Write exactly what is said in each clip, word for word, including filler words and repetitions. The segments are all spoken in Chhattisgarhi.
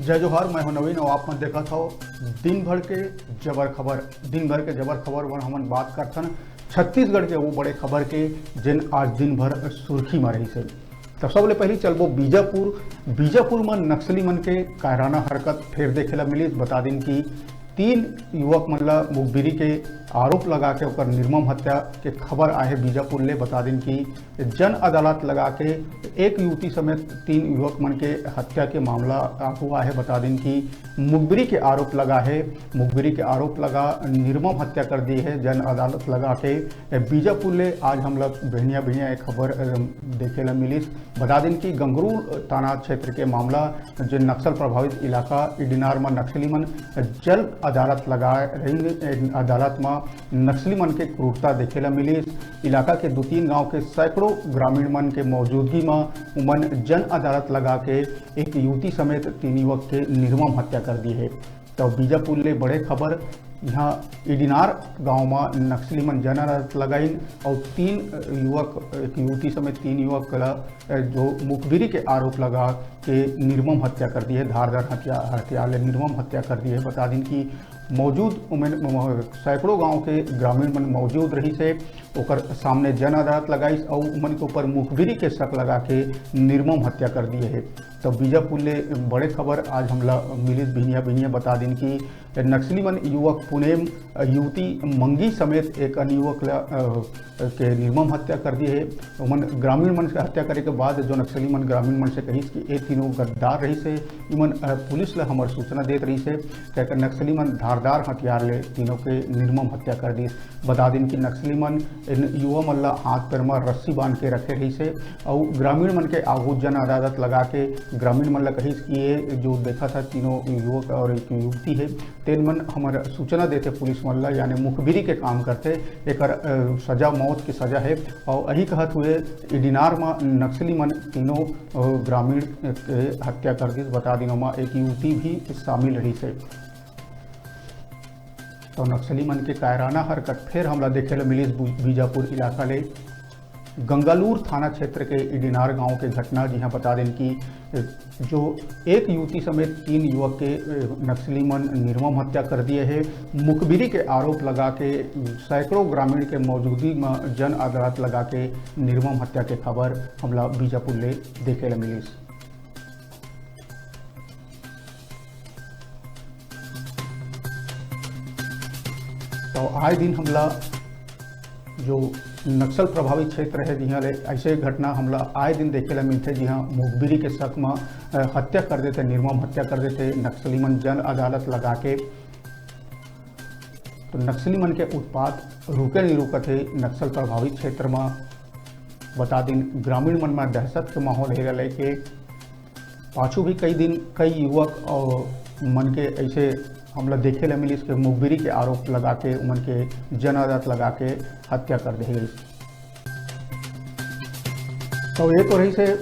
जय जोहार, मैं हूं नवीन और आप मन देखत हव दिन भर के जबर खबर। दिन भर के जबर खबर बर हमन बात करथन छत्तीसगढ़ के वो बड़े खबर के, जेन आज दिन भर सुर्खी म रहिस हे। त सबले पहिली चलबो बीजापुर। बीजापुर म नक्सली मन के कायराना हरकत फेर देखे ला मिलिस। बता दिन कि तीन युवक मन ला मुखबिरी के आरोप लगा के ओकर निर्मम हत्या के खबर आए हे बीजापुर ले। बता दिन कि जन अदालत लगा के एक युवती समेत तीन युवक मन के हत्या के मामला आगू आए हे। बता दिन कि मुखबिरी के आरोप लगा हे, मुखबिरी के आरोप लगा निर्मम हत्या कर दिए हे जन अदालत लगा के। बीजापुर ले आज हमला बिहनिया बिहनिया एक खबर, अ, देखे ला मिलिस। बता दिन कि गंगरू थाना क्षेत्र के मामला, जो नक्सल प्रभावित इलाका इडिनार म नक्सली मन जन अदालत लगाए रहिन। अदालत म नक्सली मन के क्रूरता देखे ला मिलिस। इलाका के दो तीन गांव के सैकड़ों ग्रामीण मन के मौजूदगी म उमन जन अदालत लगा के एक युवती समेत तीन युवक के निर्मम हत्या कर दिए हे। तो बीजापुर ले बड़े खबर, यहाँ इडिनार गांव म नक्सली मन जन अदालत लगाइन और तीन युवक, एक युवती समेत तीन युवक ला जो मुखबिरी के आरोप लगा के निर्मम हत्या कर दिए हे, धारदार हथियार, हथियार ले निर्मम हत्या कर दिए हे। बता दिन कि मौजूद उमन, सैकड़ों गांव के ग्रामीण मन मौजूद रहिस हे, ओकर सामने जन अदालत लगाइस और उमन के ऊपर मुखबिरी के शक लगा के निर्मम हत्या कर दिए हे। तो बीजापुर ले बड़े खबर आज हमला मिलिस बिहनिया बिहनिया। बता दिन कि नक्सली मन युवक पुनेम, युवती मंगी समेत एक अन्य युवक ला, अ, के निर्मम हत्या कर दिए हे। उमन ग्रामीण मन के हत्या करे के बाद जो नक्सली मन ग्रामीण मन से कहिस कि ए तीनों गद्दार रहिस हे, इमन, अ, पुलिस ला हमर सूचना देत रहिस हे, कहिके नक्सली मन धारदार हथियार ले तीनों के निर्मम हत्या कर दिस। बता दिन कि नक्सली मन इन युवा मन ला हाथ पैर म रस्सी बांध के रखे रहिस हे और ग्रामीण मन के आगू जन अदालत लगा के ग्रामीण मन ला कहिस कि ये जो देखत हे तीनों युवक और एक युवती हे, तेन मन हमर सूचना देथे पुलिस मन ला, यानी मुखबिरी के काम करथे। एकर, अ, सजा मौत के सजा हे और यही कहत हुए इडिनार म नक्सली मन तीनों, अ, ग्रामीण के हत्या कर दिस। बता दिन ओमा एक युवती भी शामिल रहिस हे। तो नक्सली मन के कायराना हरकत फेर हमला देखे ल मिलिस बु-, बीजापुर इलाका ले। गंगालूर थाना क्षेत्र के इडिनार गांव के घटना, जिहां बता देन कि जो एक युवती समेत तीन युवक के, ए, नक्सली मन निर्मम हत्या कर दिए हे। मुखबिरी के आरोप लगा के सैकड़ों ग्रामीण के मौजूदगी म जन अदालत लगा के निर्मम हत्या के खबर हमला बीजापुर ले देखे ल मिलिस। तो आए दिन हमला जो नक्सल प्रभावित क्षेत्र हे, जिहां ले ऐसे घटना हमला आए दिन देखे ला मिलथे, जिहां मुखबिरी के शक म, अ, हत्या कर देथे, निर्मम हत्या कर देथे नक्सली मन जन अदालत लगा के। तो नक्सली मन के उत्पात रुके नहीं रुकत हे नक्सल प्रभावित क्षेत्र म। बता दिन, ग्रामीण मन म दहशत के माहौल हे, लेके पाछू भी कई दिन कई युवक और मन के ऐसे हमला देखे ला मिलिस के मुखबिरी के आरोप लगा के उमन के जन अदालत लगा के हत्या कर दे गई। तो ये तो रहिस हे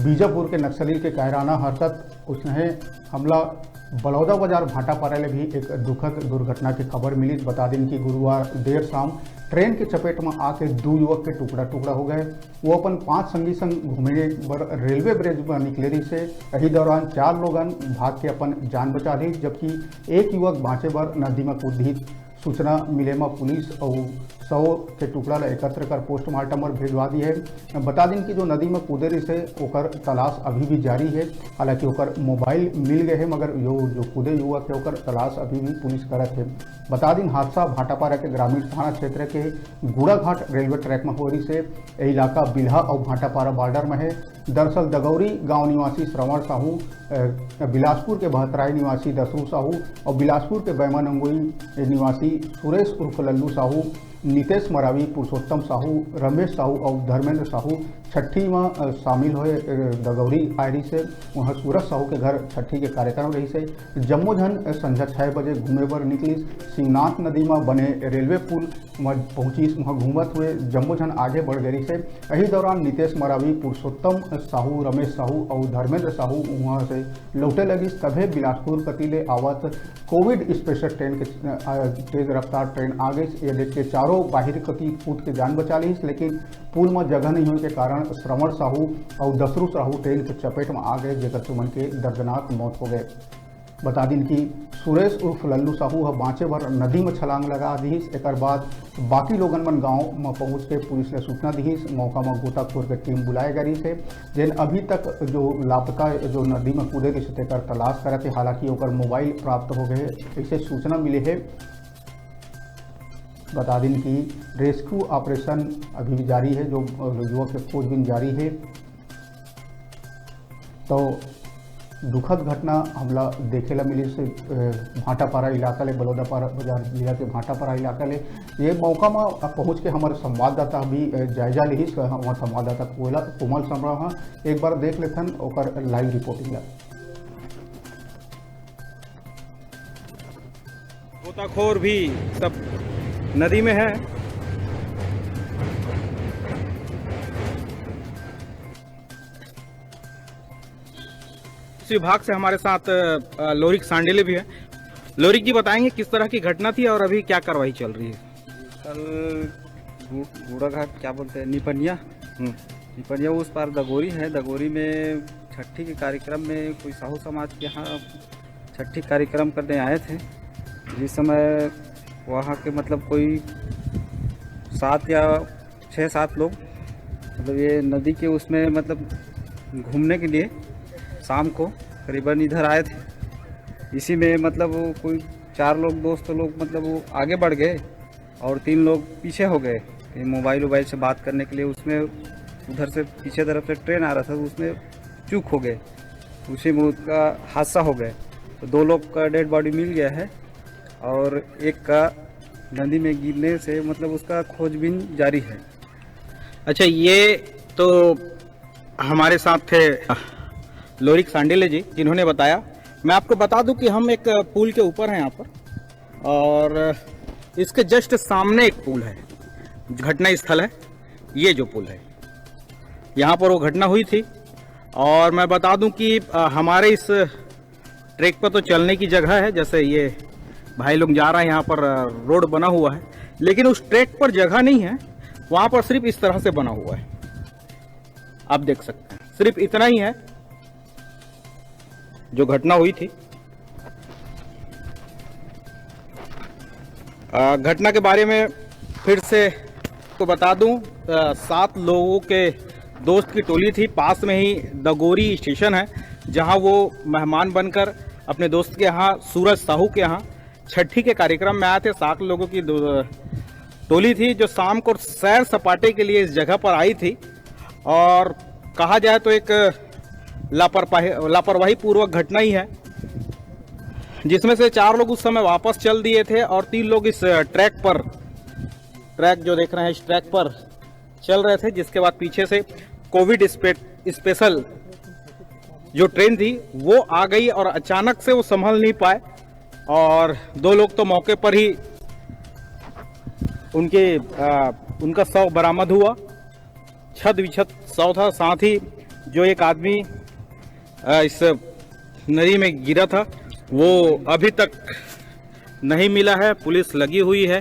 बीजापुर के नक्सली के कायराना हरकत। उसने हमला बलौदा बाजार भाटापारा ले भी एक दुखद दुर्घटना के खबर मिलिस। बता दिन कि गुरुवार देर शाम ट्रेन के चपेट में आके दू युवक के टुकड़ा टुकड़ा हो गए। वो अपन पांच संगी संग घूमे बर रेलवे ब्रिज पर निकले रहिस हे। यही दौरान चार लोगन भाग के अपन जान बचा ली, जबकि एक युवक बांचे बर नदी में कूद दिस। सूचना मिले म पुलिस अउ शव के टुकड़ा ल एकत्र कर पोस्टमार्टम बर भेजवा दिए हे। बता दिन कि जो नदी म कूदे रहिस हे, ओकर तलाश अभी भी जारी हे। हालांकि ओकर मोबाइल मिल गए हे, मगर यो जो कूदे युवक हे, ओकर तलाश अभी भी पुलिस करत हे। बता दिन, हादसा भाटापारा के ग्रामीण थाना क्षेत्र के गुड़ाघाट रेलवे ट्रैक म हो रहिस हे। ए इलाका बिल्हा अउ भाटापारा बॉर्डर म हे। दरअसल दगौरी गांव निवासी श्रवण साहू, अ, बिलासपुर के बहतराई निवासी दसरू साहू और बिलासपुर के बैमा नंगोई निवासी सुरेश उर्फ लल्लू साहू, नितेश मरावी, पुरुषोत्तम साहू, रमेश साहू और धर्मेंद्र साहू छठी म, अ, शामिल होए, अ, दगौरी आए रहिस हे। वहां सूरज साहू के घर छठी के कार्यक्रम रहिस हे। जम्मो झन, अ, संझा छह बजे घूमे बर निकलिस। शिवनाथ नदी म बने रेलवे पुल म पहुंचिस। वहां घूमत हुए जम्मो झन आगे बढ़ गए रहिस हे। यही दौरान नितेश मरावी, पुरुषोत्तम साहू, रमेश साहू और धर्मेंद्र साहू वहां से लौटे लगिस। तभे बिलासपुर कति ले आवत कोविड स्पेशल ट्रेन के, अ, तेज रफ्तार ट्रेन आ गइस। ये देख के चारों तो बाहिर कति कूद के जान बचा लिस, लेकिन पुल म जगह नहीं होए के कारण श्रवण साहू अउ दसरू साहू ट्रेन के चपेट म आ गए, जेकर से उमन के दर्दनाक मौत हो गए। बता दिन कि सुरेश उर्फ लल्लू साहू ह बांचे बर नदी म छलांग लगा दिहिस। एकर बाद बाकी लोगन मन गांव म पहुंच के पुलिस ल सूचना दिहिस। मौका म गोताखोर के टीम बुलाए गे रिहिस हे, जेन अभी तक जो लापता, जो नदी म कूदे रिहिस, तेकर तलाश करत हे। हालांकि ओकर मोबाइल प्राप्त हो गए हे, ऐसे सूचना मिले हे। बता दिन कि रेस्क्यू ऑपरेशन अभी भी जारी है, जो, अ, युवक के खोजबीन जारी है। तो दुखद घटना हमला देखे ला मिलिस, अ, भाटापारा इलाका ले, बलौदापारा बाजार जिला के भाटापारा इलाका ले। ये मौका म पहुंच के हमारे संवाददाता भी, अ, जायजा लिहिस। हमारे संवाददाता कोयला, कोमल समरा ह। एक बार देख लेथन ओकर लाइव रिपोर्टिंग ला। गोताखोर भी सब नदी में है। इस विभाग से हमारे साथ, अ, लोरिक सांडिले भी है। लोरिक जी बताएंगे किस तरह की घटना थी और अभी क्या कार्रवाई चल रही है। कल गु-, गुड़ाघाट क्या बोलते हैं, निपनिया। हम्म। निपनिया उस पार दगोरी है। दगोरी में छठी के कार्यक्रम में कोई साहू समाज के यहाँ छठी कार्यक्रम करने आए थे, जिस समय वहाँ के मतलब कोई सात या छः सात लोग मतलब ये नदी के उसमें मतलब घूमने के लिए शाम को करीबन इधर आए थे। इसी में मतलब वो कोई चार लोग, दोस्त लोग मतलब वो आगे बढ़ गए और तीन लोग पीछे हो गए। ये मोबाइल वोबाइल से बात करने के लिए उसमें उधर से पीछे तरफ से ट्रेन आ रहा था, उसमें चूक हो गए, उसी में उसका हादसा हो गया। तो दो लोग का डेड बॉडी मिल गया है और एक का नदी में गिरने से मतलब उसका खोजबीन जारी है। अच्छा, ये तो हमारे साथ थे लोरिक सांडिले जी, जिन्होंने बताया। मैं आपको बता दूं कि हम एक पुल के ऊपर हैं यहाँ पर, और इसके जस्ट सामने एक पुल है, घटना स्थल है। ये जो पुल है, यहाँ पर वो घटना हुई थी। और मैं बता दूं कि, अ, हमारे इस ट्रैक पर तो चलने की जगह है, जैसे ये भाई लोग जा रहे हैं, यहाँ पर, अ, रोड बना हुआ है, लेकिन उस ट्रैक पर जगह नहीं है, वहाँ पर सिर्फ इस तरह से बना हुआ है। आप देख सकते हैं, सिर्फ इतना ही है जो घटना हुई थी। अ, घटना के बारे में फिर से तो बता दूं, अ, सात लोगों के दोस्त की टोली थी। पास में ही दगोरी स्टेशन है, जहां वो मेहमान बनकर अपने दोस्त के यहाँ, सूरज साहू के यहाँ छठी के कार्यक्रम में आए थे। सात लोगों की दो-, टोली थी, जो शाम को सैर सपाटे के लिए इस जगह पर आई थी। और कहा जाए तो एक लापरवाही, लापरवाही पूर्वक घटना ही है, जिसमें से चार लोग उस समय वापस चल दिए थे और तीन लोग इस ट्रैक पर, ट्रैक जो देख रहे हैं, इस ट्रैक पर चल रहे थे, जिसके बाद पीछे से कोविड स्पे-, स्पेशल जो ट्रेन थी, वो आ गई और अचानक से वो संभल नहीं पाए और दो लोग तो मौके पर ही उनके, अ, उनका शव बरामद हुआ। छद विछद शव था। साथ ही जो एक आदमी, अ, इस नदी में गिरा था, वो अभी तक नहीं मिला है। पुलिस लगी हुई है,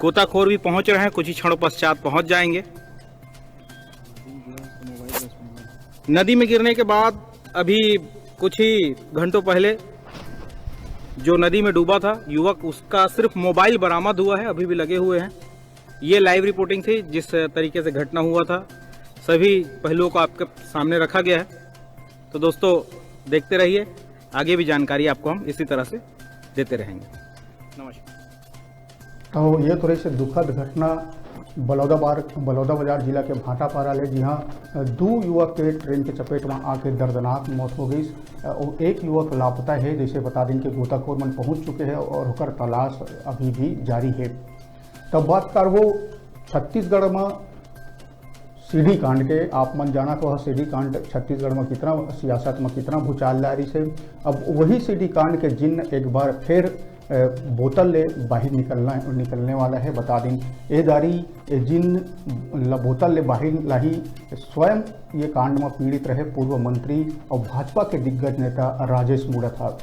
गोताखोर भी पहुंच रहे हैं, कुछ ही क्षणों पश्चात पहुंच जाएंगे। नदी में गिरने के बाद अभी कुछ ही घंटों पहले जो नदी में डूबा था युवक, उसका सिर्फ मोबाइल बरामद हुआ है, अभी भी लगे हुए हैं। ये लाइव रिपोर्टिंग थी, जिस तरीके से घटना हुआ था, सभी पहलुओं को आपके सामने रखा गया है। तो दोस्तों, देखते रहिए, आगे भी जानकारी आपको हम इसी तरह से देते रहेंगे। नमस्कार। तो ये थोड़ी सी दुखद घटना बलौदाबार, बलौदाबाजार जिला के भाटापारा ले, जिहाँ दू युवक के ट्रेन के चपेट में आके दर्दनाक मौत हो गई। अउ एक युवक लापता है, जैसे बता दें कि गोताखोर मन पहुंच चुके हैं और ओकर तलाश अभी भी जारी है। तब बात करबो छत्तीसगढ़ में सीडी कांड के। आप मन जानत हो, सीडी कांड छत्तीसगढ़ में कितना, सियासत में कितना भूचाल ला रही है। अब वही सीडी कांड के जिन एक बार फिर, अ, बोतल ले बाहर निकलना, निकलने वाला है। बता दें, ए दारी, ए जिन ल-, बोतल ले बाहर लाही, स्वयं ये कांड में पीड़ित रहे पूर्व मंत्री और भाजपा के दिग्गज नेता राजेश मूणत।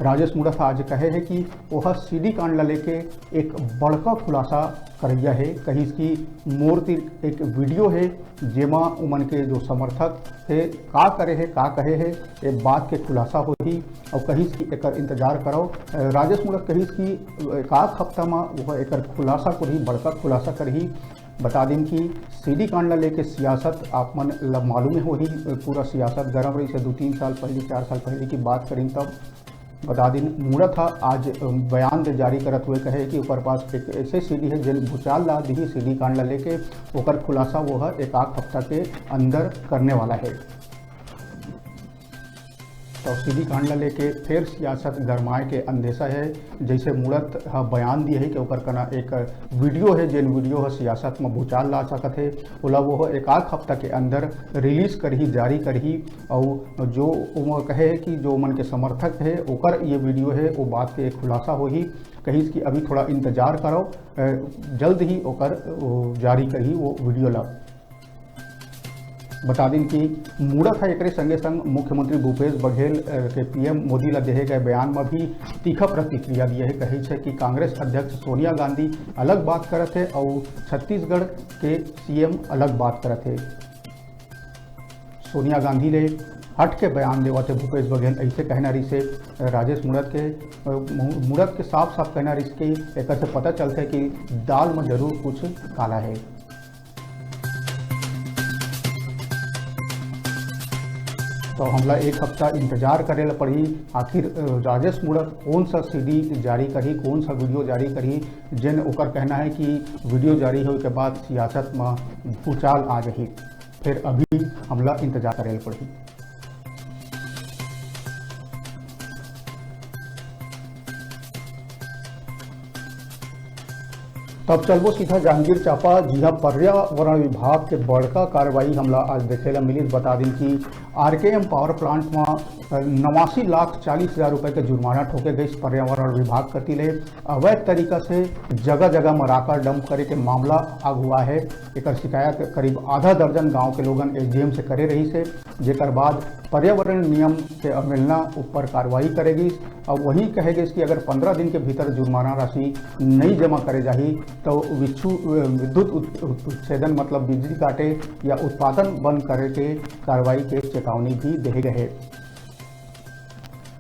राजेश मूणत ह आज कहे हे कि ओह सीडी कांड ला लेके एक बड़का खुलासा करइया हे। कहिस कि मोर तीर एक वीडियो हे, जेमा उमन के जो समर्थक हे, का करे हे, का कहे हे, ए बात के खुलासा होही। अउ कहिस कि एकर इंतजार करव। अ, राजेश मूणत कहिस कि एक आध हफ्ता म ओह एकर खुलासा करही, बड़का खुलासा करही। बता दिन कि सीडी कांड ला लेके सियासत आप मन ला मालूम होही, पूरा सियासत गरम रहिस हे दू तीन साल पहली, चार साल पहली की बात करिन तब। बता दिन, मूणत ह आज बयान दे जारी करत हुए कहे कि ओकर पास एक ऐसे सीडी हे, जेन भूचाल ला दिही सीडी कांड ला लेके, ओकर खुलासा वो ह एक आध हफ्ता के अंदर करने वाला हे। तो सीडी कांड ला लेके फेर सियासत गरमाए के अंदेशा हे। जैसे मूणत ह बयान दिए हे कि ओकर कना एक वीडियो हे, जेन वीडियो ह सियासत म भूचाल ला सकत हे, ओला वो ह एक आध हफ्ता के अंदर रिलीज करही, जारी करही। अउ जो ओमन कहे हे कि जो मन के समर्थक हे, ओकर ये वीडियो हे, वो बात के खुलासा होही। कहिस कि अभी थोड़ा इंतजार करव, अ, जल्द ही ओकर, ओ, जारी करही वो वीडियो ला। बता दिन कि मूणत ह एकरे संगे संग मुख्यमंत्री भूपेश बघेल, अ, के पीएम मोदी ला देहे गए बयान म भी तीखा प्रतिक्रिया दिए हे। कहिस हे कि कांग्रेस अध्यक्ष सोनिया गांधी अलग बात करत हे अउ छत्तीसगढ़ के सीएम अलग बात करत हे। सोनिया गांधी ले हट के बयान देवत हे भूपेश बघेल, ऐसे कहना रहिस हे राजेश मूणत के। अ, मू-, मूणत के साफ साफ कहना रहिस कि एकर से पता चलथे कि दाल म जरूर कुछ काला हे। तो हमला एक हफ्ता इंतजार करे ला पड़ही, आखिर, अ, राजेश मूणत कौन सा सीडी जारी करही, कौन सा वीडियो जारी करही, जेन ओकर कहना हे कि वीडियो जारी होए के बाद सियासत म भूचाल आ जाही। फेर अभी हमला इंतजार करे ल पड़ही। तब चलबो सीधा जांजगीर चांपा, जिहां पर्यावरण विभाग के बड़का कार्रवाई हमला आज देखे ल मिलिस। बता दिन कि आरकेएम पावर प्लांट म नवासी लाख चालीस हजार रुपए के जुर्माना ठोके गइस पर्यावरण विभाग कति ले। अवैध तरीका से जगह-जगह म राखड़ डंप करे के मामला आगू आए हे। एकर शिकायत करीब आधा दर्जन गांव के लोगन एसडीएम से करे रहिस हे, जेकर बाद पर्यावरण नियम के अवहेलना ऊपर कार्रवाई करे गइस। अउ वहीं कहे गइस कि अगर पंद्रह दिन के भीतर जुर्माना राशि नइ जमा करे जाही, तो विच्छु-, विद्युत उत-, उत-, उच्छेदन, मतलब बिजली काटे या उत्पादन बंद करे के कार्रवाई के चेतावनी भी देहे गए हे।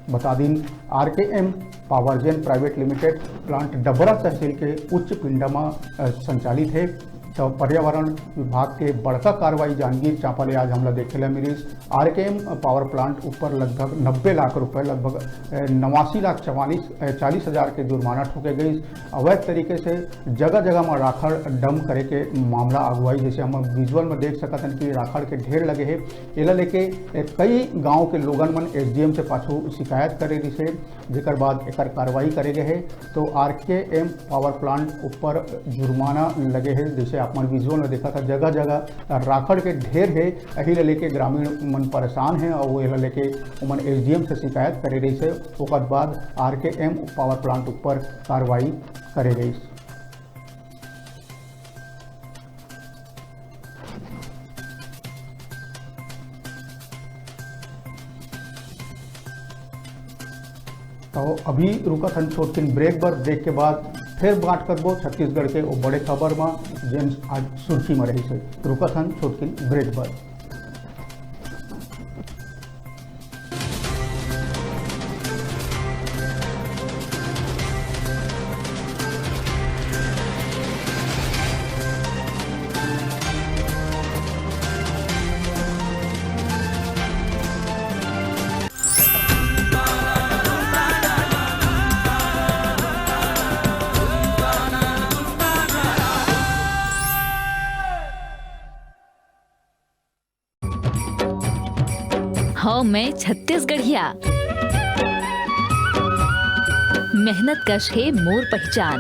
बता दिन, आरकेएम पावर जेन प्राइवेट लिमिटेड प्लांट डबरा तहसील के उच्च पिंडा म, अ, संचालित हे। तो पर्यावरण विभाग के बड़का कार्रवाई जांजगीर चांपा ले आज हमला देखे ला मिलिस। आरकेएम पावर प्लांट ऊपर लगभग नब्बे लाख रुपए, लगभग, अ, नवासी लाख चवालीस, अ, चालीस हजार के जुर्माना ठोके गइस। अवैध तरीके से जगह-जगह म राखड़ डंप करे के मामला आगू आइस, जैसे हम विजुअल म देख सकत हन कि राखड़ के ढेर लगे हे। एला लेके, ए, कई गांव के लोगन मन एसडीएम से पाछू शिकायत करे रिहिस हे, जेकर बाद एकर कार्रवाई करे गए हे। तो आरकेएम पावर प्लांट ऊपर जुर्माना लगे हे, जैसे आप मन विजुअल म देखत हव, जगह-जगह राखड़ के ढेर हे। एही ला लेके ग्रामीण मन परेशान हे अउ एला लेके ओमन एसडीएम से शिकायत करे रहिस हे। ओकर बाद आरकेएम पावर प्लांट ऊपर कार्रवाई करे गइस। तो अभी रुकत हन छोटकिन ब्रेक बर, ब्रेक के बाद फिर बात करबो छत्तीसगढ़ के वो बड़े खबर म, जेन आज सुर्खी म रहिस हे। रुकत हन छोटकिन ब्रेक बर। हव मैं छत्तीसगढ़िया। मेहनत कश हे मोर पहचान।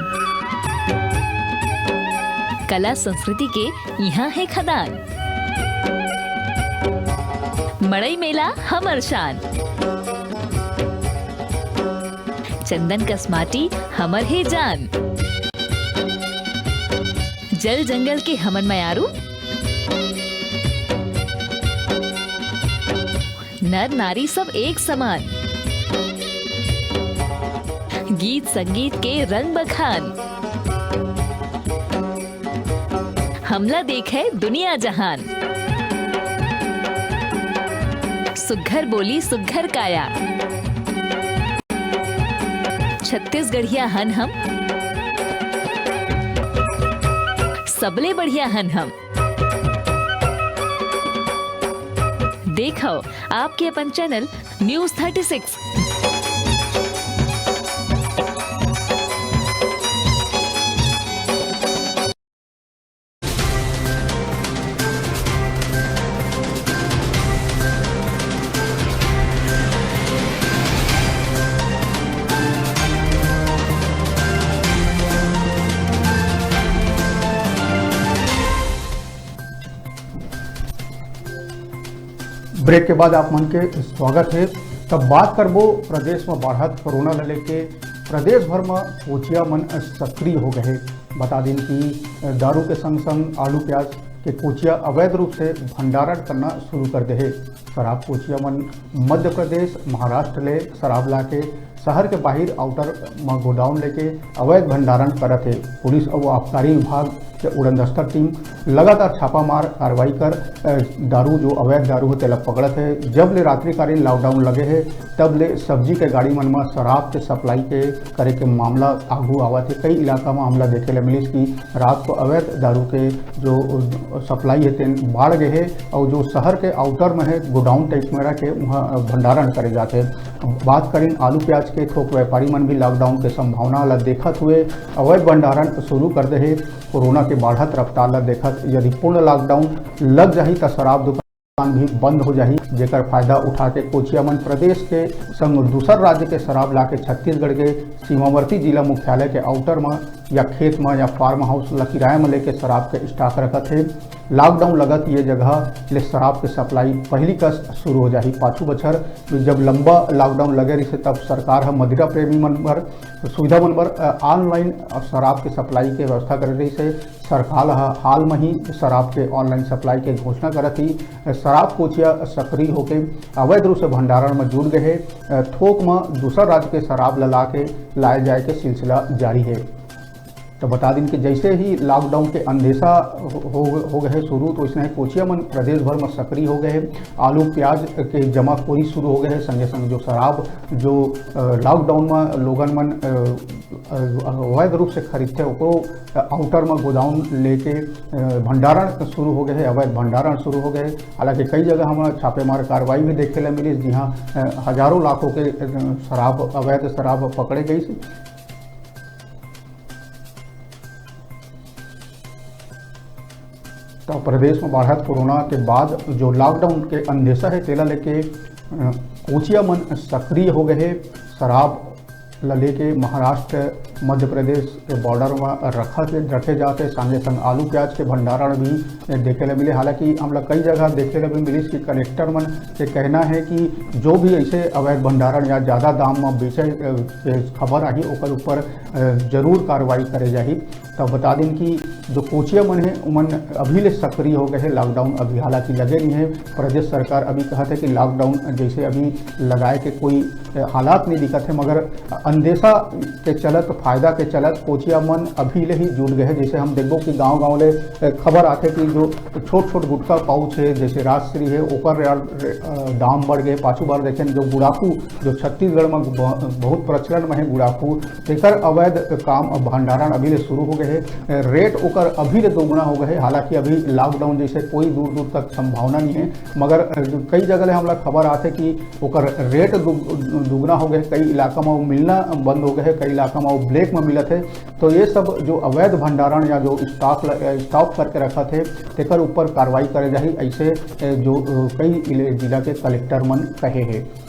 कला संस्कृति के इहाँ हे खदान। मड़ई मेला हमर शान। चंदन कस माटी हमर हे जान। जल जंगल के हमन मयारू। नर नारी सब एक समान। गीत संगीत के रंग बखान। हमला देखे दुनिया जहान। सुग्घर बोली सुग्घर काया। छत्तीसगढ़िया हन हम। सबले बढ़िया हन हम। देखो आपके अपन channel news thirty six. Break के बाद आप मन के स्वागत हे। तब बात करबो प्रदेश में बढ़त कोरोना ल लेके। प्रदेश भर में कोचिया मन सक्रिय हो गए। बता दिन कि दारू के संग संग आलू प्याज के कोचिया अवैध रूप से भंडारण करना शुरू कर दे हे। शराब कोचिया मन मध्य प्रदेश, महाराष्ट्र ले शराब लाके शहर के बाहिर आउटर म गोडाउन लेके अवैध भंडारण करत हे। पुलिस अउ आबकारी विभाग के उड़नदस्ता टीम लगातार छापामार कार्रवाई कर, अ, दारू, जो अवैध दारू हे, तेला पकड़त हे। जब ले रात्रिकालीन लॉकडाउन लगे हे, तब ले सब्जी के गाड़ी मन म शराब के सप्लाई के करे के मामला आगू आवत हे। कई इलाका म हमला देखे ले मिलिस कि रात को अवैध दारू के जो सप्लाई हे, तेन बाढ़ गए हे। और जो शहर के आउटर में हे, गोडाउन टाइप में रह के वहाँ भंडारण करे जाते। बात करें आलू प्याज के, थोक व्यापारी मन भी लॉकडाउन के संभावना ला देखत हुए अवैध भंडारण शुरू कर दे हे। कोरोना के बढ़त रफ्तार ला देखत यदि पूर्ण लॉकडाउन लग जाही, त शराब दुकान भी बंद हो जाही, जेकर फायदा उठा के कोचिया मन प्रदेश के संग दूसर राज्य के शराब लाके छत्तीसगढ़ के सीमावर्ती जिला मुख्यालय के आउटर म या खेत म या फार्म हाउस ला किराया म लेके शराब के स्टॉक रखत हे। लॉकडाउन लगत ये जगह ले शराब के सप्लाई पहली कस शुरू हो जाही। पाछू बछर जब लंबा लॉकडाउन लगे रहिस हे, तब सरकार ह मदिरा प्रेमी मन बर सुविधा मन बर, अ, ऑनलाइन शराब के सप्लाई के व्यवस्था करे रहिस हे। सरकार ह हाल म ही शराब के ऑनलाइन सप्लाई के घोषणा करत ही शराब कोचिया सक्रिय होके अवैध रूप से भंडारण म जुट गए हे। अ, थोक म दूसर राज्य के शराब ल ला के लाए जाए के सिलसिला जारी हे। तो बता दिन कि जैसे ही लॉकडाउन के अंदेशा हो, हो, हो गए शुरू, तो इसने कोचिया मन प्रदेश भर में सक्रिय हो गए हे। आलू प्याज के जमाखोरी शुरू हो गए हे, संगे संग जो शराब जो, अ, लॉकडाउन में लोगन मन, अ, अ, अवैध रूप से खरीदते, ओकरो आउटर में गोदाम लेके, अ, भंडारण शुरू हो गए हे, अवैध भंडारण शुरू हो गए हे। हालांकि कई जगह हम छापेमार कार्रवाई भी देखे ला मिली, जिहां, अ, हजारों लाखों के, अ, शराब, अवैध शराब पकड़े गई। तो प्रदेश में बढ़त कोरोना के बाद जो लॉकडाउन के अंदेशा हे, तेला लेके, अ, कोचिया मन सक्रिय हो गए हे। शराब ला लेके महाराष्ट्र, मध्य प्रदेश के बॉर्डर में रखा के, रखे जाते, संगे संग आलू प्याज के भंडारण भी देखे ला मिले। हालांकि हमला कई जगह देखे ला भी मिलिस कि कलेक्टर मन के कहना है कि जो भी ऐसे अवैध भंडारण या ज्यादा दाम में बेचे, अ, के खबर आही, ओकर ऊपर, अ, जरूर कार्रवाई करे जाही। तो बता दिन कि जो कोचिया मन हे, उमन अभी ले सक्रिय हो गए हे लॉकडाउन अभी हालांकि लगे नहीं हे। प्रदेश सरकार अभी कहत हे कि लॉकडाउन जैसे अभी लगाए के कोई, अ, हालात नहीं दिखत हे, मगर अंदेशा के चलत, फायदा के चलत कोचिया मन अभी ले ही जुट गए हे। जैसे हम देखबो कि गांव-गांव ले, अ, खबर आथे कि जो छोट-छोट गुटखा पाउच हे, जैसे राजश्री हे, ओकर यार, अ, दाम बढ़ गए। पाछू बार देखेन जो गुड़ाखू, जो छत्तीसगढ़ में ब-, बहुत प्रचलन में हे गुड़ाखू, तेकर अवैध काम, भंडारण अभी ले शुरू हो गए हे। रेट ओकर अभी ले दोगुना हो गए हे। हालांकि अभी लॉकडाउन जैसे कोई दूर दूर तक संभावना नहीं है, मगर, अ, कई जगह ले हमला खबर आथे कि ओकर रेट दु-, दुगुना हो गए हे। कई इलाका में वो मिलना बंद हो गए हे, कई इलाका में वो ब्लैक में मिलत हे। तो ये सब जो अवैध भंडारण या जो स्टॉक ल-, अ, स्टॉक करके रखत हे, तेकर ऊपर कार्रवाई करे जाही, ऐसे, अ, जो, अ, कई इले-, जिला के कलेक्टर मन कहे हे।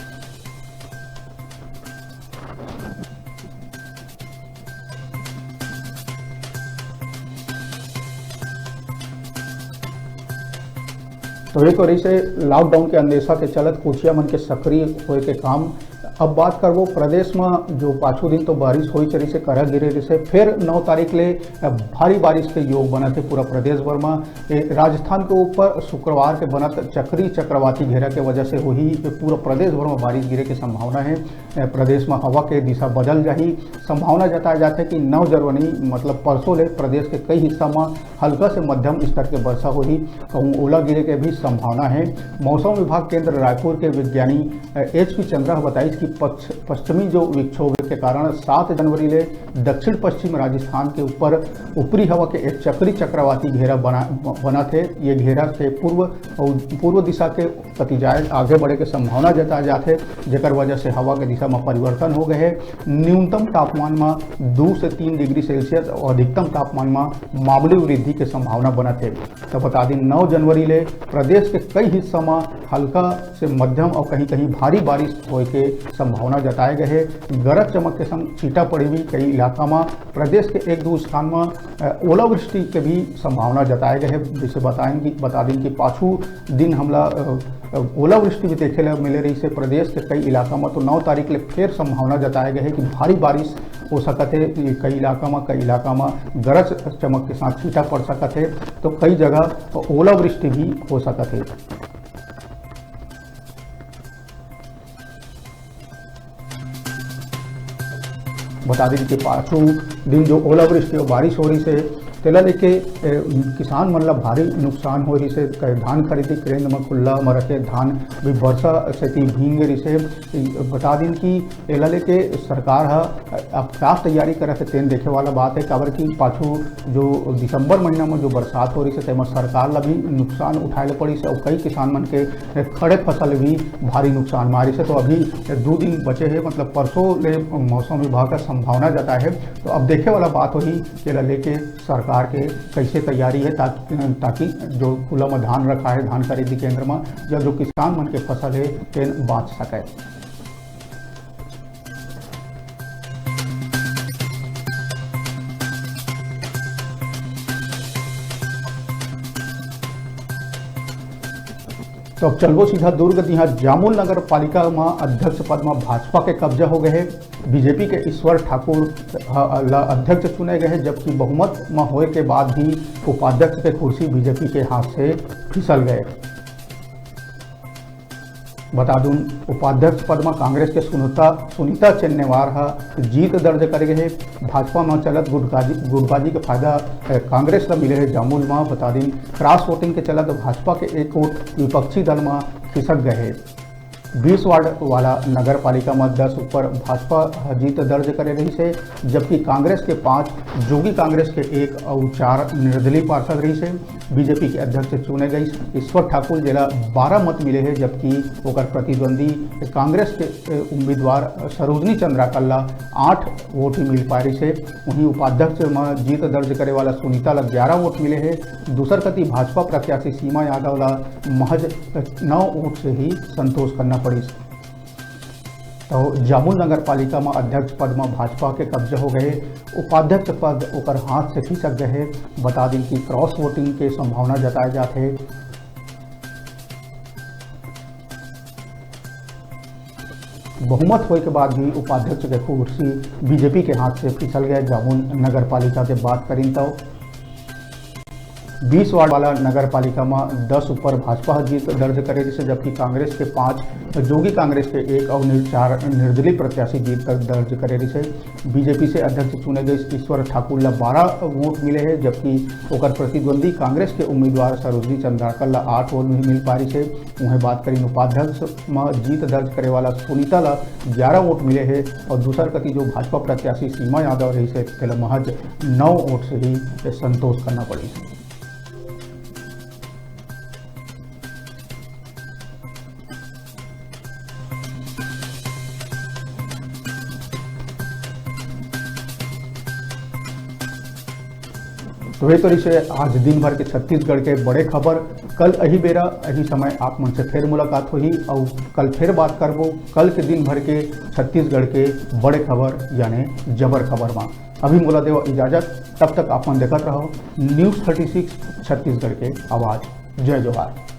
तो एक ओर से लॉकडाउन के अंदेशा के चलत कोचिया मन के सक्रिय होए के काम अब बात करबो प्रदेश म, जो पाछू दिन तो बारिश होइच रहिसे, करा गिरे रहिसे, फेर नौ तारीख ले भारी बारिश के योग बनत हे पूरा प्रदेश भर म। ए, राजस्थान के ऊपर शुक्रवार के बनत चक्री चक्रवाती घेरा के वजह से होही, ए, पूरा प्रदेश भर म बारिश गिरे के संभावना हे। ए, प्रदेश म हवा के दिशा बदल जाही। संभावना जताए जाथे कि नौ जनवरी, मतलब परसों ले, प्रदेश के कई हिस्सा म हल्का से मध्यम स्तर के वर्षा होही, कहूं ओला गिरे के भी संभावना हे। मौसम विभाग केंद्र रायपुर के विज्ञानी, अ, एच पी चंद्रा ह बताइस कि पक्ष-, पश्चिमी जो विक्षोभ के कारण सात जनवरी ले दक्षिण पश्चिम राजस्थान के ऊपर ऊपरी हवा के एक चक्री चक्रवाती घेरा बना, ब-, बनत हे। ये घेरा से पूर्व अउ पूर्व दिशा के कति जाए आगे बढ़े के संभावना जताए जाथे, जेकर वजह से हवा के दिशा म परिवर्तन हो गए हे। न्यूनतम तापमान म दू से तीन डिग्री सेल्सियस अउ अधिकतम तापमान म मामूली वृद्धि के संभावना बनत हे। त बता दिन, नौ जनवरी ले प्रदेश के कई हिस्सा म हल्का से मध्यम अउ कहीं-कहीं भारी बारिश होए के संभावना जताए गए हे। गरज चमक के संग छींटा पड़ही भी कई इलाका म। प्रदेश के एक दू स्थान म, अ, ओलावृष्टि के भी संभावना जताए गए हे। जैसे बताएं कि, बता दिन कि पाछू दिन हमला, अ, अ, ओलावृष्टि भी देखे ला मिले रहिसे प्रदेश के कई इलाका म। तो नौ तारीख ले फेर संभावना जताए गए हे कि भारी बारिश हो सकत हे, ये कई इलाका म, कई इलाका म गरज चमक के साथ छींटा पड़ सकत हे, तो कई जगह ओलावृष्टि भी हो सकत हे। बता दिन कि पाछू दिन जो ओलावृष्टि अउ बारिश हो रहिसे, तेला लेके, ए, किसान मन ला भारी नुकसान हो रहिसे। क-, धान खरीदी केंद्र म खुल्ला म रखे धान भी बरसा सेती भींग गे रहिसे। बता दिन कि एला लेके सरकार ह अब का तैयारी करत हे, तेन देखे वाला बात हे, काबर कि पाछू जो दिसंबर महीना म जो बरसात हो रहिसे, तेमा सरकार ला भी नुकसान उठाए ला पड़िस अउ कई किसान मन के खड़े फसल भी भारी नुकसान म आ रहिसे। तो अभी दू दिन बचे हे, मतलब परसों ले मौसम विभाग ह संभावना जताए हे। तो अब देखे वाला बात होही कि एला लेके सरकार के कैसे तैयारी हे, ताकि, ताकि जो खुला म धान रखा हे, धान खरीदी केंद्र म, या जो किसान मन के फसल हे, तेन बाँच सकय। तो अब चलबो सीधा दुर्ग। इहाँ जामुल नगर पालिका म अध्यक्ष पद म भाजपा के कब्जा हो गए हे। बीजेपी के ईश्वर ठाकुर ह-, ल अध्यक्ष चुने गए हे, जबकि बहुमत म होए के बाद भी उपाध्यक्ष के कुर्सी बीजेपी के हाथ से फिसल गए। बता दूं, उपाध्यक्ष पद म कांग्रेस के सुनीता, सुनीता चेन्नेवार ह जीत दर्ज करे हे। भाजपा म चलत गुटबाजी, गुटबाजी के फायदा, अ, कांग्रेस ल मिले हे जामुल म। बता दिन, क्रॉस वोटिंग के चलत भाजपा के एक वोट विपक्षी दल म खिसक गए हे। बीस वार्ड वाला नगर पालिका म दस ऊपर भाजपा ह जीत दर्ज करे रहिस हे, जबकि कांग्रेस के पाँच, जोगी कांग्रेस के एक अउ चार निर्दलीय पार्षद रहिस हे। बीजेपी के अध्यक्ष चुने गए ईश्वर ठाकुर, जेला बारह मत मिले हे, जबकि ओकर प्रतिद्वंदी कांग्रेस के, ए, उम्मीदवार सरोजनी चंद्राकर ला आठ वोट ही मिल पाए रहिस हे। वहीं उपाध्यक्ष म जीत दर्ज करे वाला सुनीता ला ग्यारह वोट मिले हे। दूसर कती भाजपा प्रत्याशी सीमा यादव ला महज नौ वोट से ही संतोष करना पड़िस। तो जामुल नगर पालिका म अध्यक्ष पद म भाजपा के कब्जा हो गए, उपाध्यक्ष पद ओकर हाथ से खिसक गए हे। बता दिन कि क्रॉस वोटिंग के संभावना जताए जात हे। बहुमत होए के बाद भी उपाध्यक्ष के कुर्सी बीजेपी के हाथ से फिसल गए। जामुल नगर पालिका के बात करिन तो बीस वार्ड वाला नगर पालिका म दस ऊपर भाजपा ह जीत दर्ज करे रहिस हे, जबकि कांग्रेस के पाँच, जोगी कांग्रेस के एक अउ निर-, चार निर्दलीय प्रत्याशी जीत दर्ज करे रहिस हे। बीजेपी से अध्यक्ष चुने गए ईश्वर ठाकुर ला बारह वोट मिले हे, जबकि ओकर प्रतिद्वंदी कांग्रेस के उम्मीदवार सरोजनी चंद्राकर ला आठ वोट ही मिल पारिस हे। उहें बात करिन उपाध्यक्ष म जीत दर्ज करे वाला सुनीता ला ग्यारह वोट मिले हे अउ दूसर कती जो भाजपा प्रत्याशी सीमा यादव रहिस हे, तेला महज नौ वोट से ही संतोष करना पड़िस। तो ये तो रहिस हे आज दिन भर के छत्तीसगढ़ के बड़े खबर। कल अही बेरा, अही समय आप मन से फेर मुलाकात होही अउ कल फेर बात करबो कल के दिन भर के छत्तीसगढ़ के बड़े खबर यानी जबर खबर मा। अभी मोला देवा इजाजत, तब तक आप मन देखत रहो News Thirty Six छत्तीसगढ़ के आवाज। जय जोहार।